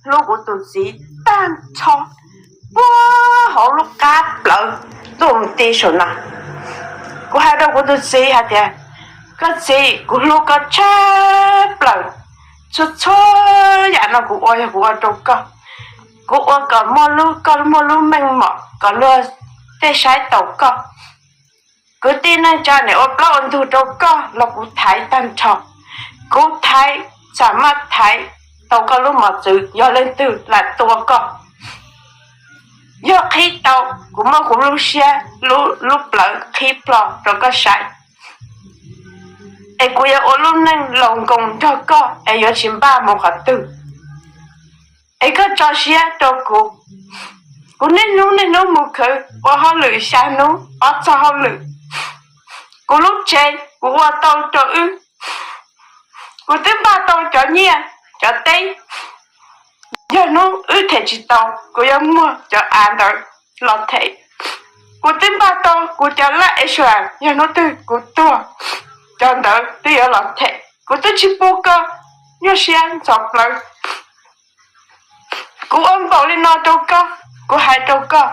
hlub kuv tus txiv tag nrho puag hauv lub qab plawv tuaj mus ti saum no. Kuv hais rau kuv tus txiv hais tias, koj txiv, kuv hlub koj tshaj plaws, txhua txhua yam no kuv ua yog kuv ua rau koj. Kuv ua kom muaj lub, koj muaj lub meej mom kom luag tej saib taus koj. Kwv tij neej tsa niam ua plaub ua ntug rau koj los kuv thaiv tag nrho. Kuv thaiv, xam maj thaiv tau koj lub mos txwv, yog leej twg lam tua koj, yog qhib tau, kuv muab kuv lub siab, lub plawv qhib plho rau koj saib. Es kuv yuav ua lub neej laus nkoos nrog koj es yuav tsis npaj mus qhov twg. Es koj tso siab rau kuv. Kuv niaj hnub niaj hnub mus khwv ua hauj lwm xya hnub ob txog hauj lwm. Kuv lub tsev kuv ua tau rau wb. Kuv twb npaj tau cov nyiaj cov teb. Yog hnub wb them tsis tau, kuv yuav muag cov av ntawd los them. Kuv twb npaj tau kuv cov laj e sua, yog hnub twg kuv tuag, cov ntawd twb yuav los them. Kuv twb tsis pub koj nyuaj siab ntxhov plawv. Kuv ua npaum li no rau koj, kuv hais rau koj.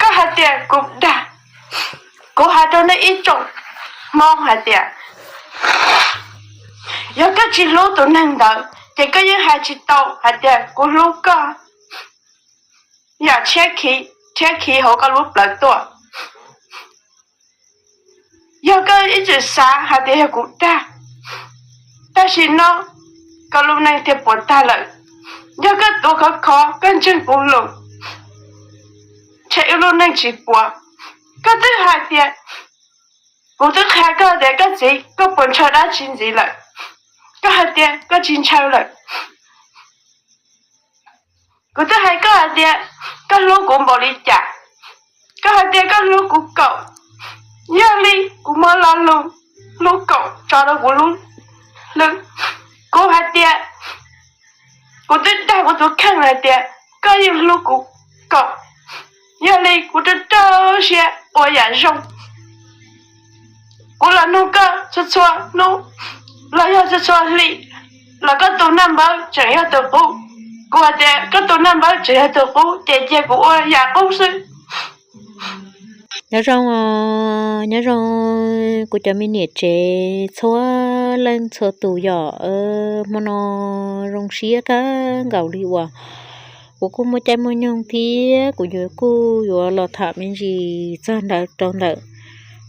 Koj hais tias kuv dag. Kuv hais rau nej ib tsoom Hmoob hais tias, yog koj tsis hlub tus neeg ntawd ces koj yeej hais tsis tau hais tias kuv hlub koj. Yam tshiab khi, tshiab khi hauv koj lub plawv tuaj. Yog koj ib txwm xav hais tias yog kuv dag, tam sim no koj lub neej thiaj puas tag lawm. Yog koj tuav khov kho koj ntseeg kuv lus, ntshe wb lub neej tsis puas. Koj twb hais tias, kuv twb qhia koj tias koj txiv, koj puas ntshaw dab tsi ntxiv lawm? Koj hais tias koj tsis ntshaw lawm. Kuv twb hais koj hais tias koj hlub kuv npaum li cas, koj hais tias koj hlub kuv kaum. Yog li kuv muab lo lus hlub kaum tso rau kuv lub hlwb. Kuv hais tias, kuv twb dag kuv tus kheej hais tias koj yeej hlub kuv kaum. Yog li kuv rau rau siab ua yam zoo. Kuv los nug koj txhua txhua hnub los yog txhua txhua hli los koj tus naj npawb tseem yog tus qub. Kuv hais tias koj tus naj npawb tseem yog tus qub ces cia kuv ua yam qub xwb. Nyob zoo, nyob zoo kuv cov me niam tsev txhua leej txhua tus yom. Hmo no zoo siab kawg nkaus li uas kuv kuj muaj caij muaj nyoog thiab kuv yuav kuj yuav los tham me ntsis txog ntawm rau ntawm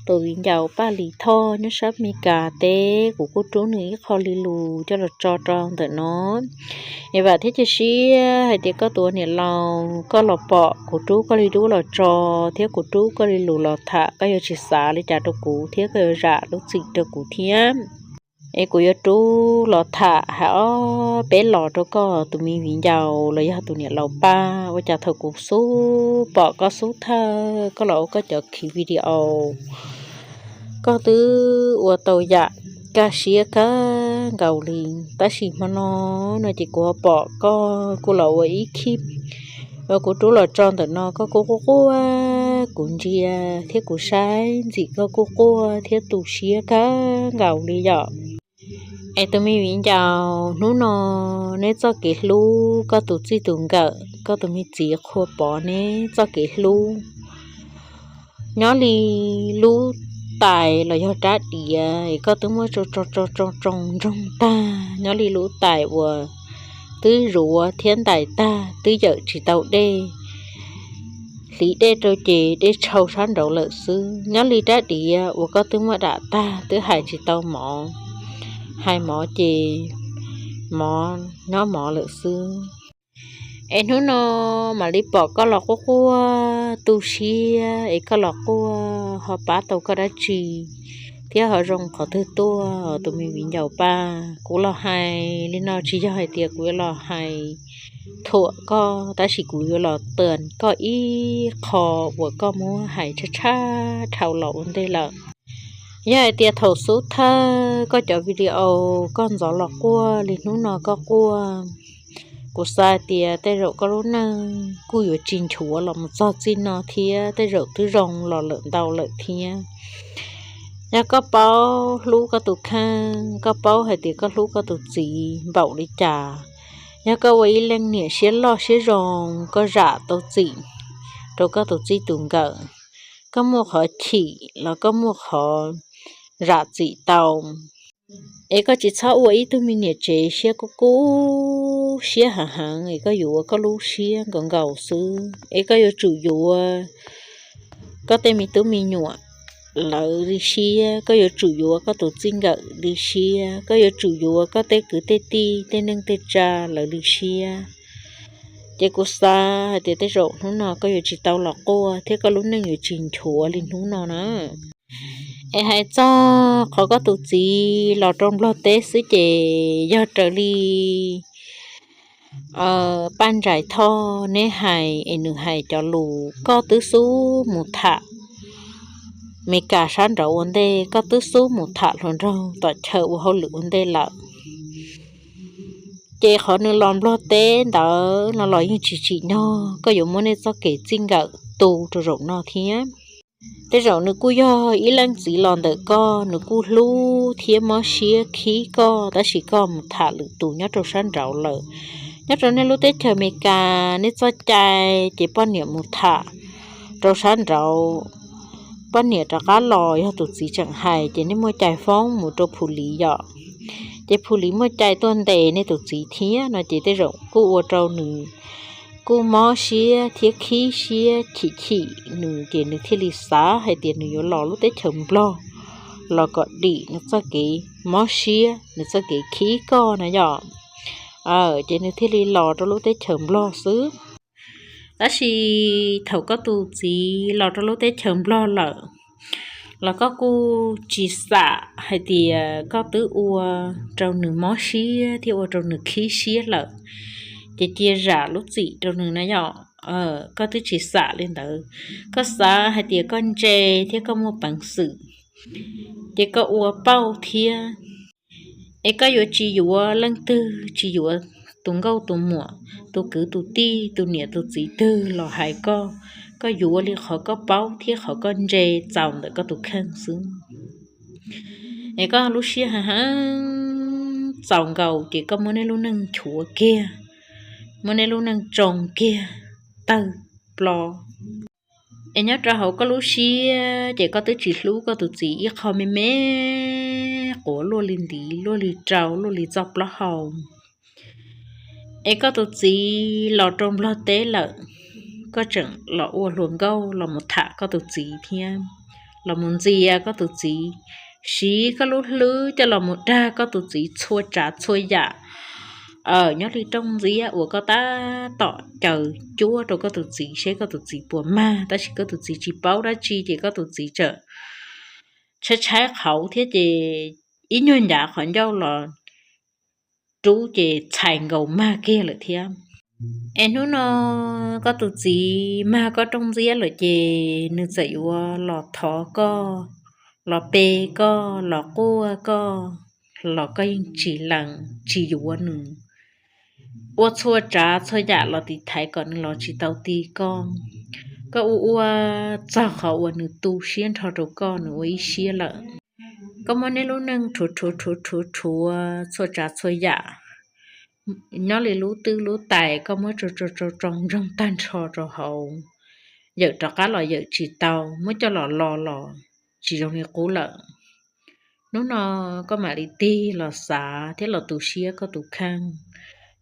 tus viv ncaus Paj Lis Thoj nyob sab Mes Kas teb, kuv kuj rub nws ib qho li lus coj los tso rau ntawm no. Es vam thiab cia siab hais tias koj tus ua niam laus koj los pom kuv rub koj li lus los tso thiab kuv rub koj li lus los tham, koj yuav tsis xav li cas rau kuv thiab koj yuav zam lub txim rau kuv thiab. Es kuv yuav rub los tham hais ob peb los rau koj tus me viv ncaus los yog tus niam laus Paj, ua cas thaum kuv xub pom koj xub thawj koj los ua koj cov khiv video, koj twb ua tau yam kaj siab kawg nkaus li. Tab sis hmo no no ces kuv ho pom koj kuj los ua ib khib uas kuv rub los tso ntawm no, koj kuj quaj quaj, kuv ntsia thiab kuv saib ntxim koj kuj quaj thiab tu siab kawg nkaus li yom. Es tus me viv ncaus, hnub no neb txoj kev hlub, koj tus txij tus nkawm, koj tus me txiv Qhua Pov neb txoj kev hlub nyob li lub tais los yog rab diav es koj twb muab tsoo tsoo tsoo tsoo ntsoog tag, nyob li lub tais uas twb zuav thiab ntais tag, twb yawm tsis tau dej, hliv dej rau ces dej tshau sab nraud lawm xwb, nyob li rab diav uas koj twb muab dam tag, twb hais tsis tau mov, hais mov ces mov nyob mov lawm xwb. Es hnub no mam li pom koj los quaj quaj tu siab, es koj los quaj ho pab tau koj dab tsi thiab ho zoo qhov twg tuaj, tus me viv ncaus Paj? Kuv los hais li no tsis yog hais tias kuv yuav los hais thuam koj, tab sis kuv yuav los tawm koj ib qho uas koj muab hais tshaj tshaj dhau los ua ntej lawm. Yog hais tias thaum xub thawj koj cov video koj ntxov los quaj li hnub no koj quaj, kuv xav hais tias tej zaum koj lub neej kuj yuav tsis nchuav los mus txog txij no thiab, tej zaum twb zoo los lawm ntau lawm thiab. Yog koj paub hlub koj tus kheej, koj paub hais tias koj hlub koj tus txiv npaum li cas, Yog koj ua ib leej niam siab loj siab zoo, koj zam tau txim rau koj tus txij tus nkawm, koj muaj qhov chim los koj muaj qhov zam txim tau. Es koj tsis txhob ua ib tug me niam tsev siab kub kub siab heev heev, es koj yuav ua koj lub siab nkaus nkaus xwb. Es koj yuav tsum yuav koj tej me tub me nyuam lawv li siab, koj yuav tsum yuav koj tus txij nkawm li siab, koj yuav tsum yuav koj tej kwv tej tij tej neej tej tsa lawv li siab. Ces kuv xav hais tias tej zaum hnub no koj yuav tsis tau los quaj thiab koj lub neej yuav tsis nchuav li hnub no na. Es hais txog qhov koj tus txiv los rau Nplog teb xwb ces yog raws li Paj Ntsais Thoj neb hais es nws hais cov lus, koj twb xub mus tham Meskas sab nraud ua ntej, koj twb xub mus tham hluas nraug tom chaw ua hauj lwm ua ntej lawm. Ces qhov nws los Nplog teb ntawd no los yeej tsis tsim nyog koj yuav muab nej txoj kev txij nkawm tu rau zaum no thiab. Tej zaum nws kuj yog ib leej txiv los ntawm koj, nws kuj hlub thiab mob siab khib koj, tab sis koj mus tham lwm tus nyob rau sab nraud lawm. Nyob rau nej lub teb chaws Amelikas, nej txoj cai ces poj niam mus tham rau sab nraud, poj niam rov qab los yog tus txiv tseem hais ces nej muaj cai foob mus rau phum liv yom. Ces phum liv muaj cai tuaj ntes nej tus txiv thiab no ces tej zaum kuj ua rau nws kuj mob siab thiab khib siab chim chim nws ces nws thiaj li xav hais tias nws yuav los lub teb chaws Nplog los kom dim nws txoj kev mob siab, nws txoj kev khib koj na yom. Ces nws thiaj li los rau lub teb chaws Nplog xwb. Tab sis thaum koj tus txiv los rau lub teb chaws Nplog lawm los koj kuj tsis xam hais tias koj twb ua rau nws mob siab thiab ua rau nws khib siab lawm, ces cia zam lub txim rau nws na yom. Koj twb tsis xam li ntawd, koj xav hais tias koj ntse thiab koj muaj peev xwm, ces koj ua pauj thiab. Es koj yuav tsis yuav leej twg, tsis yuav tus nkauj tus muam, tus kwv tus tij, tus niam tus txiv twg los hais koj, koj yuav li qhov koj paub thiab qhov koj ntse txaus ntawm koj tus kheej xwb. Es koj lub siab heev heev txaus nkaus ces koj muab nej lub neej nchuav kiag, muab nej lub neej tsoo kiag tawg plo. Es nyob rau hauv koj lub siab ces koj twb tsis hlub koj tus txiv ib qho me me quav luaj li ntiv luaj li rau luaj li txoj plaub hau. Es koj tus txiv los rau Nplog teb lawm, koj tseem los ua hluas nkauj los mus tham koj tus txiv thiab los mus ntxias koj tus txiv, siv koj lub hlwb coj los mus dag koj tus txiv txhua tsav txhua yam. Nyob li rooj ntxiab uas koj tab tom caws cuab rau koj tus txiv seb koj tus txiv puas mag, tab sis koj tus txiv tsis paub dab tsi ces koj tus txiv tseem tshaib tshaib qhauv thiab ces ib nyuag ncav qhov ncauj los rub ces txhais nkaus mag kiag lawm thiab. Es hnub no koj tus txiv mag koj rooj ntxiab lawm ces nws txawm yuav los thov koj, los pe koj, los quaj koj, los koj yeej tsis lees tsis yuav nws. Ua txhua tsav txhua yam los tiv thaiv kom nws los tsis tau ti koj. Koj ua ua txog qhov uas nws tu siab nrho rau koj, nws ua ib siab lawm. Koj muab neb lub neej rhuav rhuav rhuav rhuav rhuav txhua tsav txhua yam, nyob li lub twj lub tais koj muab tsau tsau tsau ntsoog tag nrho rau hauv, yawm rov qab los yawm tsis tau, muab coj los lo los tsis zoo li qub lawm. Hnub no koj mam li tig los xav thiab los tu siab koj tus kheej,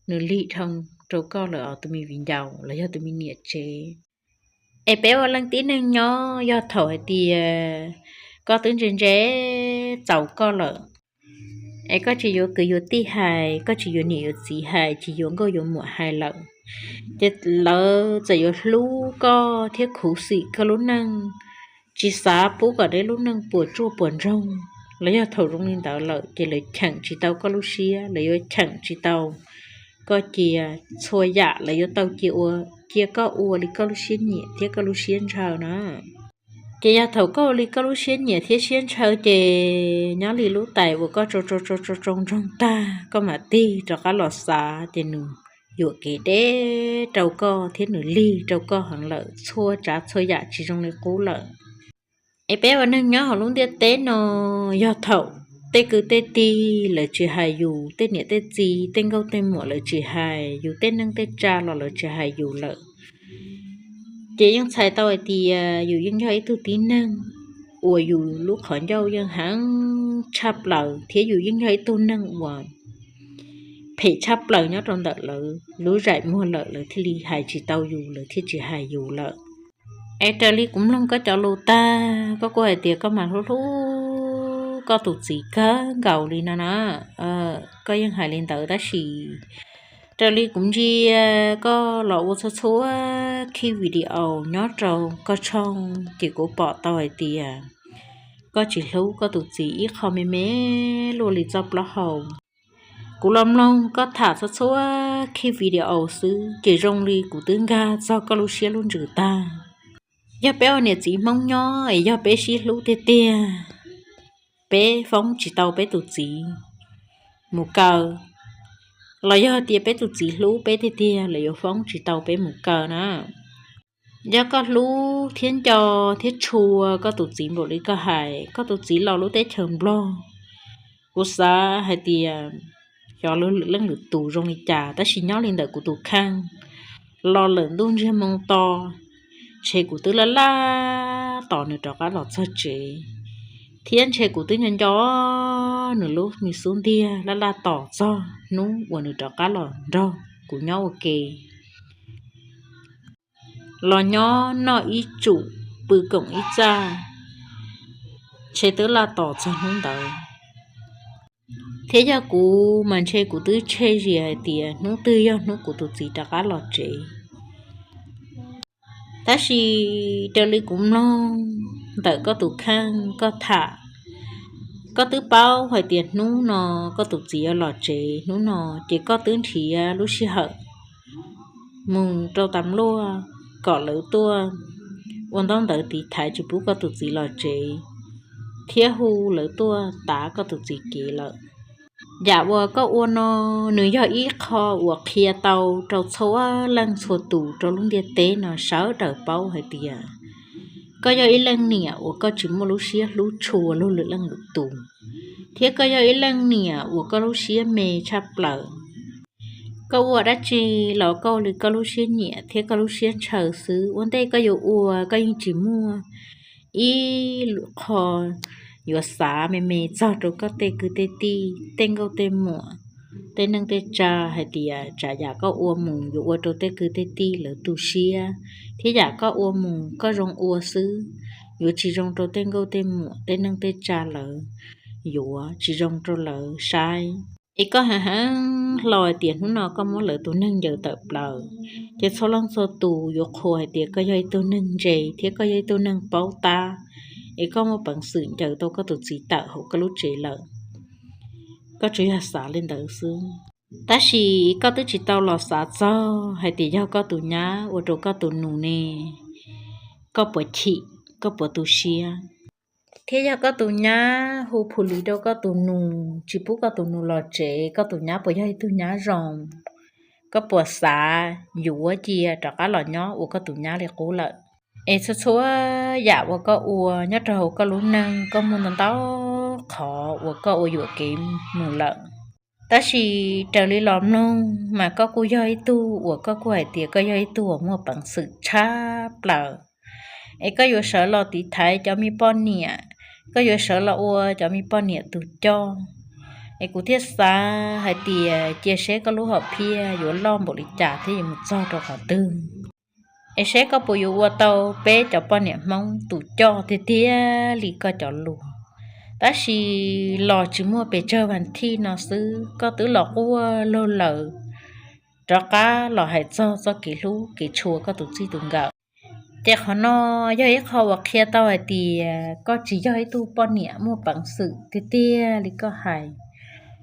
nws lig dhau rau koj lawm os tus me viv ncaus los yog tus me niam tsev. Es peb ua leej tib neeg nyob yog thaum hais tias koj twb ntse ntse txaus koj lawm, es koj tsis yuav kwv yuav tij hais, koj tsis yuav niam yuav txiv hais, tsis yuav nkauj yuav muam hais lawm, ces lawv txawm yuav hlub koj thiab khuv xim koj lub neej, tsis xav pub kom neb lub neej puas tsuaj puas ntsoog. Los yog thaum zoo li ntawd lawm ces lawv cheem tsis tau koj lub siab, lawv yuav cheem tsis tau koj cia. Txhua yam lawv yuav tau cia ua, cia koj ua li koj lub siab nyiam thiab koj lub siab ntshaw na. Ces yog thaum koj ua li koj lub siab nyiam thiab siab ntshaw ces nyob li lub tais uas koj tsau tsau tsau tsau ntsoog tag, koj mam tig rov qab los xav ces nws yuam kev deb rau koj thiab nws lig rau koj heev lawm, txhua tsav txhua yam tsis zoo li qub lawm. Es peb ua neeg nyob hauv lub ntiaj teb no, yog thaum Tej kwv tej tij lawv tsis hais yus, tej niam tej txiv tej nkauj tej muam lawv tsis hais yus, tej neej tej tsa los lawv tsis hais yus lawm. Ces yeej txhais tau hais tias yus yeej yog ib tug tib neeg uas yus lub qhov ncauj yeej heev tshaj plaws, thiab yus yeej yog ib tug neeg uas phem tshaj plaws nyob rau ntawm lawv lub zaim muag lawm, lawv thiaj li hais tsis tau yus, lawv thiaj tsis hais yus lawm. Es raws li kuv mloog koj cov lus tag, koj kuj hais tias koj mas hlub hlub koj tus txiv kawg nkaus li no na. Koj yeej hais li ntawd tab sis raws li kuv ntsia koj los ua txhua txhua khij video nyob rau koj tshooj ces kuv pom tau hais tias koj tsis hlub koj tus txiv ib qho me me luaj li txoj plaub hau. Kuv los mloog koj tham txhua txhua khij video xwb ces zoo li kuv twb nkag txog koj lub siab lub ntsws tag. Yog peb ua niam txiv Hmoob nyob es yog peb sib hlub tiag tiag, peb foob tsis tau peb tus txiv mus kaw, los yog tias peb tus txiv hlub peb tiag tiag lawv yuav foob tsis tau peb mus kaw na. Yog koj hlub thiab nco thiab tshua koj tus txiv npaum li koj hais, koj tus txiv los lub teb chaws Nplog, kuv xav hais tias xyov lwm leej lwm tus zoo li cas tab sis nyob li ntawm kuv tus kheej los lawm ntuj ntsiag moo to, ntshe kuv twb laj laj tos nws rov qab los txog tsev, thiab ntshe kuv twb nco nco nws lub me xub ntiag laj laj tos txog hnub uas nws rov qab los nrog kuv nyob ua ke, los nyob noj ib tsum pw koom ib txaj, ntshe twb laj tos txog hnub ntawd. Thiab yog kuv mas ntshe kuv twb tseg zis hais tias hnub twg yog hnub kuv tus txiv rov qab los tsev. Tab sis raws li kuv mloog ntawm koj tus kheej koj tham, koj twb paub hais tias hnub no koj tus txiv yuav los tsev hnub no, ces koj twb nrhiav lub sij hawm mus rau tas luaj kom lawv tuaj ua ntaub ntawv tiv thaiv tsis pub koj tus txiv los tsev, thiab hu lawv tuaj tav koj tus txiv kev lawm. Yam uas koj ua no nws yog ib qho uas qhia tau rau txhua leej txhua tus rau lub ntiaj teb no sawv daws paub hais tias koj yog ib leej niam uas koj tsis muaj lub siab hlub tshua luag lwm leej lwm tus, thiab koj yog ib leej niam uas koj lub siab me tshaj plaws. Koj ua dab tsi los koj ua li koj lub siab nyiam thiab koj lub siab ntshaw xwb, ua ntej koj yuav ua koj yeej tsis muaj ib qho yuav xav me me txog rau koj tej kwv tej tij tej nkauj tej muam tej neej tej tsa hais tias tsam yam koj ua mus yuav ua rau tej kwv tej tij lawv tu siab, thiab yam koj ua mus koj zoo ua xwb, yuav tsis zoo rau tej nkauj tej muam tej neej tej tsa lawv, yuav tsis zoo rau lawv saib. Es koj heev heev hlo hais tias hnub no koj muab lawv tus neeg ncaws tawm plaws, ces txhua leej txhua tus yuav qhuas hais tias koj yog ib tug neeg ntse thiab koj yog ib tug neeg paub tab, es koj muaj peev xwm ncaws tau koj tus txiv tawm hauv koj lub tsev lawm. Koj tsuas yog xav li ntawd xwb, tab sis koj twb tsis tau los xav txog hais tias yog koj tus nyab ua rau koj tus nus ne, koj puas chim, koj puas tu siab? Thiab yog koj tus nyab hu phu li rau koj tus nus tsis pub koj tus nus los tsev, koj tus nyab puas yog ib tug nyab zoo? Koj puas xav yuav cia rov qab los nyob ua koj tus nyab li qub lawm? Es txhua txhua yam uas koj ua nyob rau hauv koj lub neej koj muaj ntau ntau qhov uas koj ua yuam kev mus lawm. Tab sis raws li los mloog mas koj kuj yog ib tug uas koj kuj hais tias koj yog ib tug uas muaj peev xwm tshaj plaws, es koj yuav sawv los tiv thaiv cov me poj niam, koj yuav sawv los ua cov me poj niam tus coj. Es kuv thiaj xav hais tias cia seb koj lub hom phiaj yuav loj npaum li cas thiab yuav mus txog rau qhov twg, es seb koj puas yuav ua tau peb cov poj niam Hmoob tus coj tiag tiag li koj cov lus. Tab sis los tsis muaj pes tsawg vas thij no xwb koj twb los quaj laug lawm, rov qab los hais txog txoj kev hlub kev tshua koj tus txij tus nkawm. Ces qhov no yog ib qho uas qhia tau hais tias koj tsis yog ib tug poj niam muaj peev xwm tiag tiag li koj hais,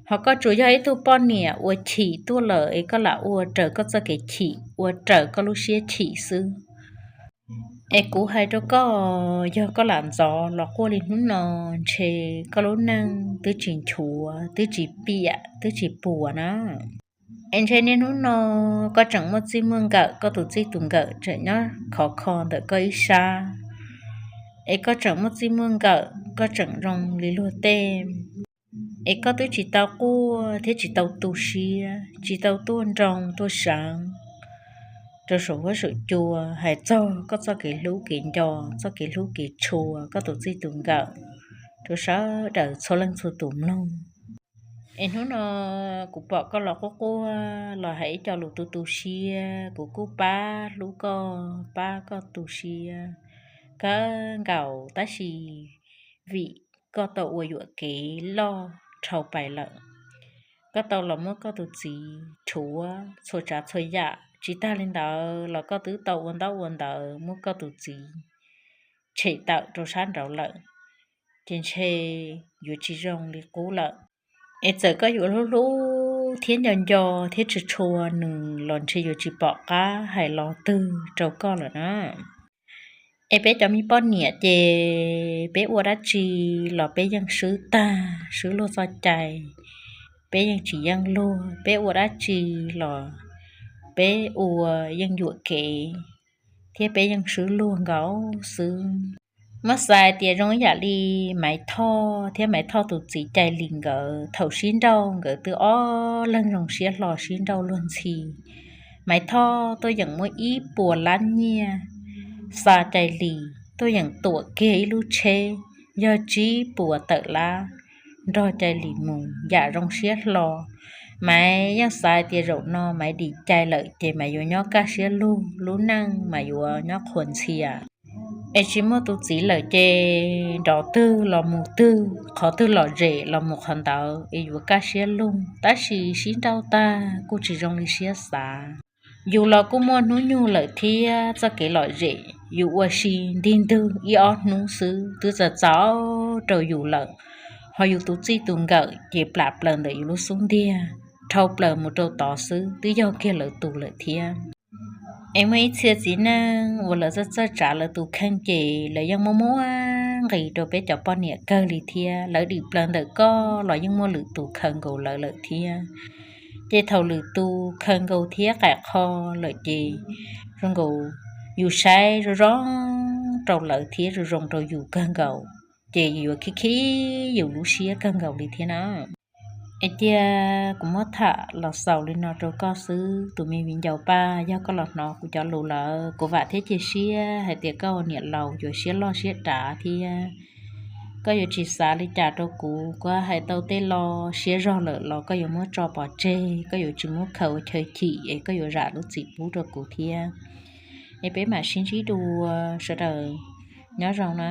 ho koj tsuas yog ib tug poj niam uas chim tuaj lawm es koj lam ua raws koj txoj kev chim, ua raws koj lub siab chim xwb. Es kuv hais rau koj, yog koj lam ntxov los quaj li hnub no, ntshe koj lub neej twb tsis nchuav, twb tsis piam, twb tsis puas na. Es ntshe niaj hnub no koj tseem muaj txij muaj nkawm, koj tus txij tus nkawm tseem nyob khov kho ntawm koj ib sab, es koj tseem muaj txij muaj nkawm, koj tseem zoo li luag tej Es koj twb tsis tau quaj thiab tsis tau tu siab, tsis tau tuaj nroo tuaj seev rau saum huab saum cua hais txog koj txoj kev hlub kev nco, txoj kev hlub kev tshua koj tus txij tus nkawm rau sawv daws txhua leej txhua tus mloog. Es hnub no kuv pom koj los quaj quaj los hais ib co lus tu tu siab, kuv kuj pab hlub koj, pab koj tu siab kawg nkaus, tab sis vim koj tau ua yuam kev loj dhau pais lawm. Koj tau los muab koj tus txiv rhuav txhua tsav txhua yam, tsis tag li ntawd los koj twb tau ua ntaub ua ntawv muab koj tus txiv tshem tawm rau sab nraud lawm, ces ntshe yuav tsis zoo li qub lawm. Es txawm koj yuav hlub hlub thiab nco nco thiab tshua tshua nws los ntshe yuav tsis pom qab hais lo twg rau koj lawm na. Es peb cov me poj niam ces peb ua dab tsi los peb yeej swb tag swb luag txoj cai, peb yeej tsis yeej luag, peb ua dab tsi los peb ua yeej yuam kev thiab peb yeej swb luag nkaus xwb. Muab xav tias zoo ib yam li Maiv Thoj thiab Maiv Thoj tus txiv Cai Lis nkawd thaum sib nrauj nkawd twb ob leeg zoo siab hlo sib nrauj luag ntxhi. Maiv Thoj tuaj yeem muab ib puas lab nyiaj xa Cai Lis, tuaj yeem tuam kiag ib lub tsheb yog tsib puas tawm lab nrog Cai Lis mus yam zoo siab hlo. Maiv yeej xav tias zaum no Maiv dim Cai lawm ces Maiv yuav nyob kaj siab lug, lub neej Maiv yuav nyob qhuas ntxhias. Es tsis muaj tus txiv lawm ces nrov twg los mus twg, qhov twg lom zem los mus qhov ntawd es yuav kaj siab lug, tab sis sib nrauj tag kuj tsis zoo li siab xav. Yus los kuj muaj hnub nyoog lawm thiab txoj kev lom zem yus ua si ntig ntug ib ob hnub xwb twb txaus txaus rau yus lawm, ho yus tus txij tus nkawm ces plam plaws ntawm yus lub xub ntiag, dhau plaws mus rau tod xwb twb yog kiag lawv tus lawm thiab. Es muaj ib txhia txiv neej uas lawv txawj txawj tsav lawv tus kheej ces lawv yeej muaj muab nqis rau peb cov poj niam kawg li thiab, lawv dim plaws ntawm koj los yeej muaj lwm tus khaws nkaus lawv lawm thiab. Ces thaum lwm tus khaws nkaus thiab qaim qho lawm ces zoo nkaus yus saib zoo zoo rau lawv thiab zoo zoo rau yus kawg nkaus, ces yuav khib khib yus lub siab kawg nkaus li thiab na. Es cia kuv muab tham los xaus li no rau koj xwb tus me viv ncaus Paj, yog koj los hnov kuv cov lus lawm kuv vam thiab cia siab hais tias koj ua niam laus yuav siab loj siab dav thiab koj yuav tsis xav li cas rau kuv, kuv hais tau tej lo siab zog lawm los koj yuav muab tso pov tseg, koj yuav tsis muab khaws ua chaw chim es koj yuav zam lub txim pub rau kuv thiab. Es peb mam sib ntsib dua, sawv daws nyob zoo na.